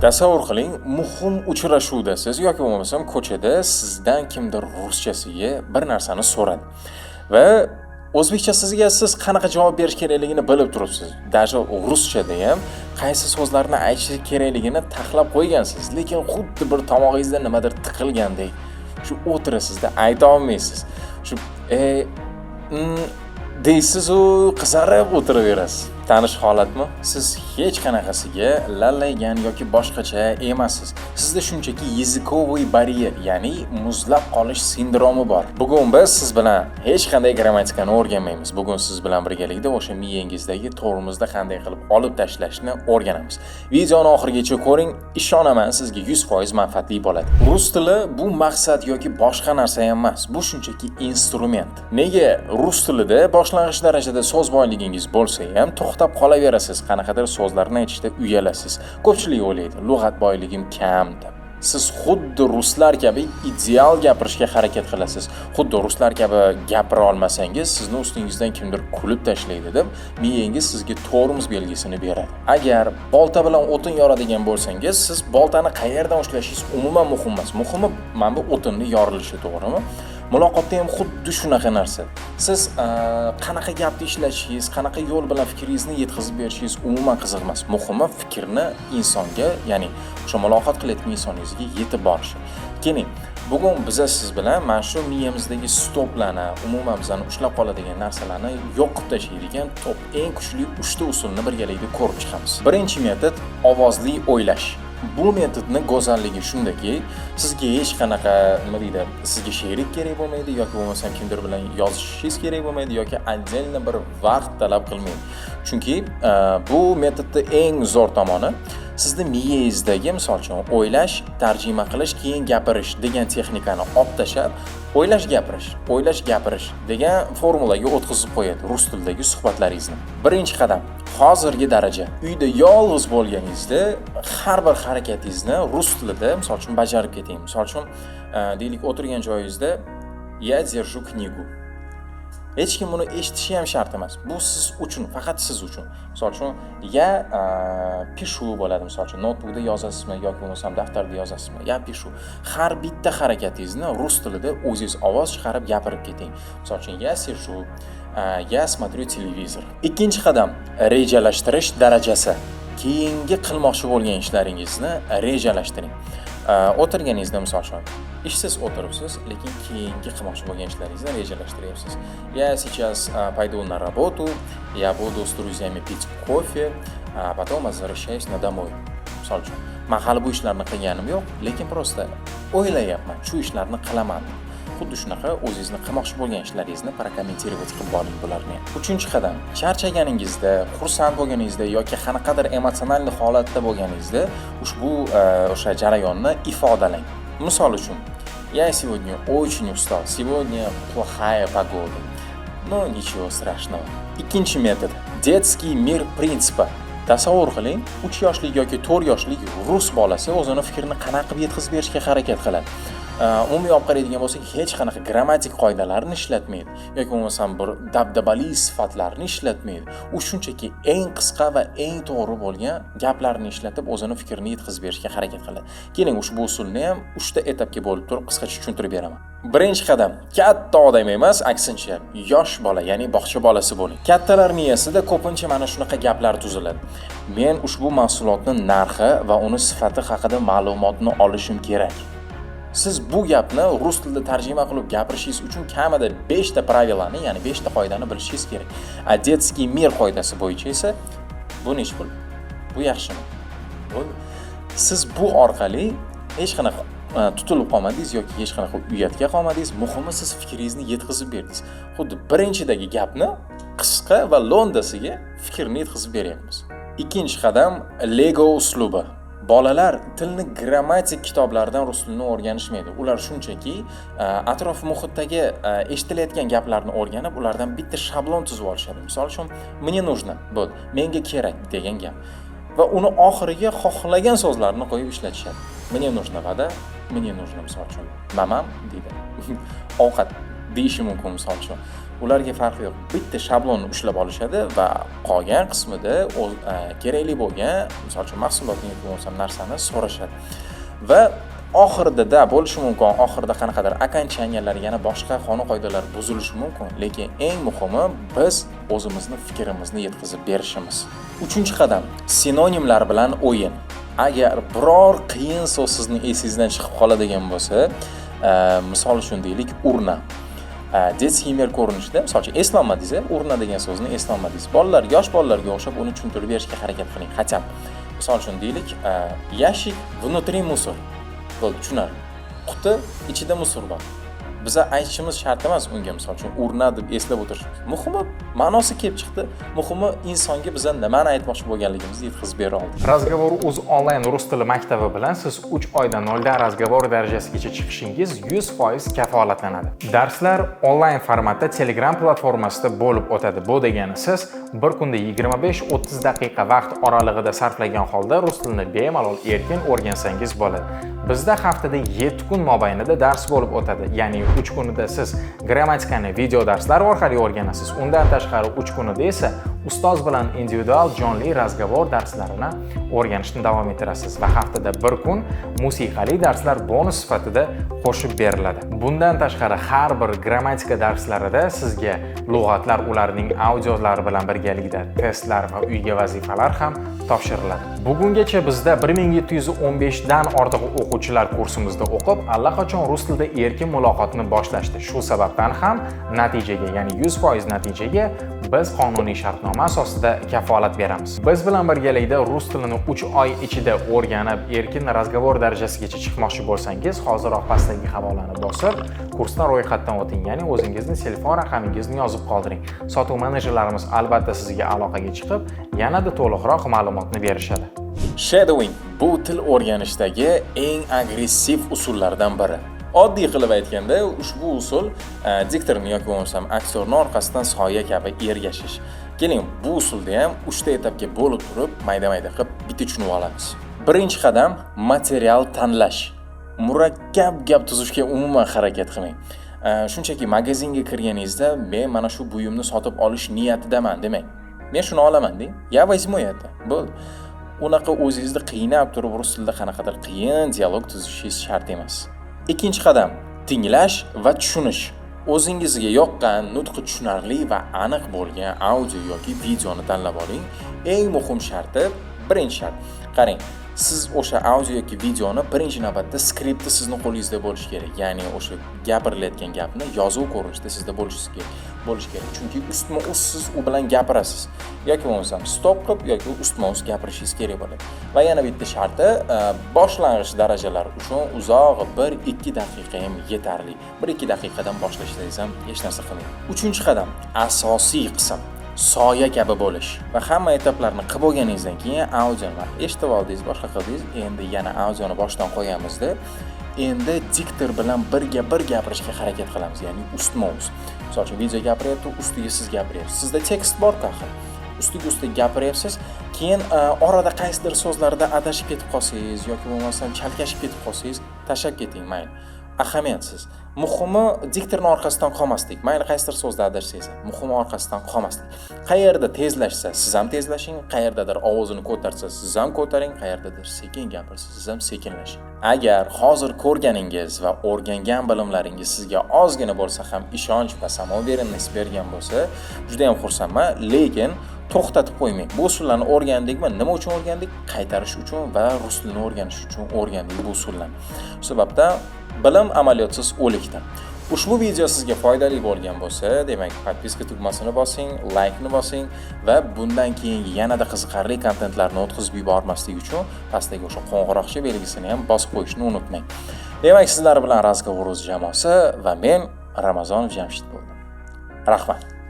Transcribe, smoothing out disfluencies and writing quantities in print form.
Tasavvur qiling, muhim uchrashuvdasiz yoki bo'lmasam ko'chada sizdan kimdir ruschasiga bir narsani so'radi va o'zbekchasiga siz qanaqa javob berish kerakligini bilib turibsiz. Даже ruschada ham qaysi so'zlarni aytish kerakligini taxlab qo'ygansiz, lekin xuddi bir tomog'ingizda nimadir tiqilgandek shu o'tirasizda, ayta olmaysiz. Shu e, deysiz-u, qizarib o'tiraverasiz. Tanish holatmi? Siz hech qanaqasiga lallaygan yoki boshqacha emassiz. Sizda shunchaki языковой барьер, ya'ni muzlab qolish sindromi bor. Bugun biz siz bilan hech qanday grammatikani o'rganmaymiz. Bugun siz bilan birgalikda o'sha miyangizdagi tormozni qanday qilib olib tashlashni o'rganamiz. Videoni oxirigacha ko'ring, ishonaman, sizga 100% manfaatli bo'ladi. Rus tili bu maqsad yoki boshqa narsa ham emas. Bu shunchaki instrument. Nega rus tilida boshlang'ich darajada so'z boyligingiz bo'lsa ham to'xtab qolaverasiz, qanaqadir so'zlarni aytishda uyalasiz? Ko'pchilik o'ylaydi, lug'at boyligim kam deb. Siz xuddi ruslar kabi ideal gapirishga harakat qilasiz. Xuddi ruslar kabi gapira olmasangiz, sizni ustingizdan kimdir kulib tashlaydi deb miyangiz sizga tormoz belgisini beradi. Agar bolta bilan o'tin yoradigan bo'lsangiz, siz boltani qayerdan ushlashingiz umuman muhim emas. Muhimi mana bu o'tinni yorilishi, to'g'rimi? Muloqotda ham xuddi shunaqa narsa. Siz qanaqa gapni ishlatishingiz, qanaqa yo'l bilan fikringizni yetkazib berishingiz umuman qiziq emas. Muhimi fikrni insonga, ya'ni o'sha muloqot qilayotgan insoningizga yetib borishi. Keling, bugun biza siz bilan mana shu miyamizdagi stoplarni, umuman bizani ushlab qoladigan narsalarni yo'q qilib tashlaydigan top eng kuchli 3 ta usulni birgalikda ko'rib chiqamiz. Birinchi metod: ovozli o'ylash. Bu metodni go'zalligi shundaki, sizga hech qanaqa, nima deydi, sizga sherik kerak bo'lmaydi yoki bo'lmasam kimdir bilan yozishingiz kerak bo'lmaydi yoki отдельно bir vaqt talab qilmaydi. Chunki bu metodni eng zo'r tomoni sizni miyangizdagi, misol uchun, o'ylash, tarjima qilish, keyin gapirish degan texnikani olib tashlab, o'ylash, gapirish, o'ylash, gapirish degan formulaga o'tkazib qo'yadi rus tilidagi suhbatlaringizni. Birinchi qadam: hozirgi daraja. Uyda yolg'iz bo'lganingizda har bir harakatingizni rus tilida, misol uchun, bajarib keting. Misol uchun, deylik, o'tirgan joyingizda "Я держу книгу". Hech kim buni eshitishi ham shart emas. Bu siz uchun, faqat siz uchun. Misol uchun, "Я пишу" bo'ladi, misol uchun, noutbukda yozasizmi yoki bo'lmasam daftarda yozasizmi? "Я пишу". Har bitta harakatingizni rus tilida o'zingiz ovoz chiqarib gapirib keting. Misol uchun, "Я сижу", "Я смотрю телевизор". Ikkinchi qadam: rejalashtirish darajasi. Keyingi qilmoqchi bo'lgan ishlaringizni rejalashtiring. O'tirganingizda, misol uchun, ishsiz o'tiribsiz, lekin keyingi qilmoqchi bo'lgan ishlaringizni rejalashtiryapsiz. Я сейчас пойду на работу, я буду с друзьями пить кофе, а потом возвращаюсь на домой. Misol uchun, man hali bu ishlarni qilganim yo'q, lekin просто o'ylayapman, shu ishlarni qilaman. Xuddi shunaqa o'zingizni qilmoqchi bo'lgan ishlaringizni прокомментировать qilib boring bularni ham. Uchinchi qadam: charchaganingizda, xursand bo'lganingizda yoki qanaqadir эмоциональный holatda bo'lganingizda ushbu o'sha jarayonni ifodalang. Misol uchun, я сегодня очень устал, сегодня плохая погода. Но ничего страшного. Ikkinchi metod: детский мир принципи. Tasavvur qiling, 3 yoshlik yoki 4 yoshlik rus bolasi o'zini fikrini qanaqa qilib yetkazib berishga harakat qiladi? Umumiy olib qaraydigan bo'lsak, hech qanaqa grammatik qoidalarni ishlatmaydi yoki bo'lmasam bir dabdabali sifatlarni ishlatmaydi. U shunchaki eng qisqa va eng to'g'ri bo'lgan gaplarni ishlatib, o'zini fikrini yetkazib berishga harakat qiladi. Keling, ushbu usulni ham 3 ta etapga bo'lib turib qisqacha tushuntirib beraman. Birinchi qadam: katta odam emas, aksincha, yosh bola, ya'ni bog'cha bolasi bo'ling. Kattalar miyasida ko'pincha mana shunaqa gaplar tuziladi: "Men ushbu mahsulotni narxi va uni sifati haqida ma'lumotni olishim kerak". Siz bu gapni rus tilida tarjima qilib gapirishingiz uchun kamida 5 ta правила ni, ya'ni 5 ta qoidani bilishingiz kerak. А детский мир qoidasi bo'yicha esa: "Bu nechi pul? Bu yaxshimi?" Bo'ldi. Siz bu orqali hech qanaqa tutilib qolmadingiz yoki hech qanaqa uyatga qolmadingiz. Muhimi, siz fikringizni yetkazib berdingiz. Xuddi birinchidagi gapni qisqa va lo'ndasiga fikrni yetkazib beryapmiz. Ikkinchi qadam: Lego uslubi. Bolalar tilni grammatik kitoblardan rus tilini o'rganishmaydi. Ular shunchaki atrof muhitdagi eshitilayotgan gaplarni o'rganib, ulardan bitta shablon tuzib olishadi. Misol uchun, "Мне нужно", bo'ldi, menga kerak degan gap. Va uni oxiriga xohlagan so'zlarni qo'yib ishlatishadi. Мне нужно вода, мне нужно, misol uchun, mamam deydi. Ovqat Deyishi mumkin misol uchun. Ularga farqi yo'q. Bitta shablonni ushlab olishadi va qolgan qismida kerakli bo'lgan, misol uchun, mahsulotni yoki bo'lmasam narsani so'rashadi. Va oxirida bo'lishi mumkin, oxirida qanaqadir окончания lar, yana boshqa qonun qoidalar buzilishi mumkin, lekin eng muhimi biz o'zimizni fikrimizni yetkazib berishimiz. Uchinchi qadam: sinonimlar bilan o'yin. Agar biror qiyin so'z sizni esingizdan chiqib qoladigan bo'lsa, misol uchun, deylik, урна. Детский мир ko'rinishida, misol uchun, eslolmadingiz, урна degan so'zni eslolmadingiz. Bolalar, yosh bolalarga o'xshab uni tushuntirib berishga harakat qiling. Хотя бы, misol uchun, deylik, ящик, внутри мусор. Bo'ldi, tushunarli. Quti, ichida мусор bor. Biza aytishimiz shart emas unga, misol uchun, урна deb eslab o'tirishimiz. Muhimi, ma'nosi kelib chiqdi. Muhimi, insonga biza nimani aytmoqchi bo'lganligimizni yetkazib bera oldik. Разговор uz onlayn rus tili maktabi bilan siz 3 oyda noldan разговор darajasigacha chiqishingiz 100% kafolatlanadi. Darslar onlayn formatda Telegram platformasida bo'lib o'tadi. Bu degani, siz bir kunda 25-30 daqiqa vaqt oralig'ida sarflagan holda rus tilini bemalol erkin o'rgansangiz bo'ladi. Bizda haftada 7 kun mobaynida dars bo'lib o'tadi. Ya'ni 3 kunida siz grammatikani video darslar orqali o'rganasiz. Undan tashqari 3 kunida esa ustoz bilan individual jonli разговор darslarini o'rganishni davom ettirasiz va haftada bir kun musiqali darslar bonus sifatida qo'shib beriladi. Bundan tashqari har bir grammatika darslarida sizga lug'atlar, ularning audiolari bilan birgalikda testlar va uyga vazifalar ham topshiriladi. Bugungacha bizda 1715 dan ortiq o'quvchilar kursimizda o'qib, allaqachon rus tilida erkin muloqotni boshlashdi. Shu sababdan ham natijaga, ya'ni 100% natijaga biz qonuniy shartnoma asosida kafolat beramiz. Biz bilan birgalikda rus tilini 3 oy ichida o'rganib, erkin разговор darajasigacha chiqmoqchi bo'lsangiz, hoziroq pastdagi havolani bosib, kursdan ro'yxatdan o'ting, ya'ni o'zingizni telefon raqamingizni yozib qoldiring. Sotuv menejerlarimiz albatta sizga aloqaga chiqib, yanada to'liqroq ma'lumotni berishadi. Shadowing bu til o'rganishdagi eng agressiv usullardan biri. Oddiy qilib aytganda, ushbu usul diktorni yoki bo'lmasam aktyorni orqasidan soya kabi ergashish. Keling, bu usulda ham 3 ta etapga bo'lib turib, mayda-mayda qilib bitta tushunib olamiz. Birinchi qadam: material tanlash. Murakkab gap tuzishga umuman harakat qilmang. Shunchaki magazinga kirganingizda "Men mana shu buyumni sotib olish niyatidaman" demang. "Men shuni olaman" deng. "Я возьму это." Bo'ldi. Unaqa o'zingizni qiynab turib rus tilida qanaqadir qiyin dialog tuzishingiz shart emas. Ikkinchi qadam: tinglash va tushunish. O'zingizga yoqqan, nutqi tushunarli va aniq bo'lgan audio yoki videoni tanlab oling. Eng muhim sharti, birinchi shart. Qarang, siz o'sha audio yoki videoni birinchi navbatda skripti sizni qo'lingizda bo'lishi kerak. Ya'ni o'sha gapirilayotgan gapni yozuv ko'rinishida sizda bo'lishi kerak. Chunki ustma-ust siz u bilan gapirasiz. Yoki bo'lmasam stop qilib yoki ustma-ust gapirishingiz kerak bo'ladi. Va yana bitta sharti, boshlang'ich darajalar uchun uzog'i 1-2 daqiqa ham yetarli. 1-2 daqiqadan boshlasangiz ham hech narsa qilmaydi. Uchinchi qadam, asosiy qism: soya kabi bo'lish. Va hamma etaplarni qilib bo'lganingizdan keyin audioni eshitib oldingiz, boshqa qildingiz, endi yana audioni boshdan qo'yamizda, endi diktor bilan birga bir gapirishga harakat qilamiz, ya'ni ustma-ust. Misol uchun, video gapiryapti, ustiga siz gapiryapsiz. Sizda tekst bor-ku axir. Ustiga ustiga gapiryapsiz, keyin orada qaysidir so'zlarda adashib ketib qolsangiz yoki bo'lmasam chalkashib ketib qolsangiz, tashlab keting, mayli. Ahamiyatsiz. Muhimi, diktorni orqasidan qolmaslik. Mayli, qaysidir so'zda adashsangiz ham, muhimi, orqasidan qolmaslik. Qayerda tezlashsa, siz ham tezlashing, qayerdadir ovozini ko'tarsa, siz ham ko'taring, qayerdadir sekin gapirsa, siz ham sekinlashing. Agar hozir ko'rganingiz va o'rgangan bilimlaringiz sizga ozgina bo'lsa ham ishonch va самоуверенность bergan bo'lsa, juda ham xursandman, lekin to'xtatib qo'ymang. Bu usullarni o'rgandikmi? Nima uchun o'rgandik? Qaytarish uchun va rus tilini o'rganish uchun o'rgandik bu usullarni. Shu sababdan bilim amaliyotsiz o'likdir. Ushbu video sizga foydali bo'lgan bo'lsa, demak, подписка tugmasini bosing, laykni bosing va bundan keyingi yanada qiziqarli kontentlarni o'tkazib yubormaslik uchun pastdagi o'sha qo'ng'iroqcha belgisini ham bosib qo'yishni unutmang. Demak, sizlar bilan Разговор jamoasi va men, Ramazonov Jamshid bo'ldim. Rahmat.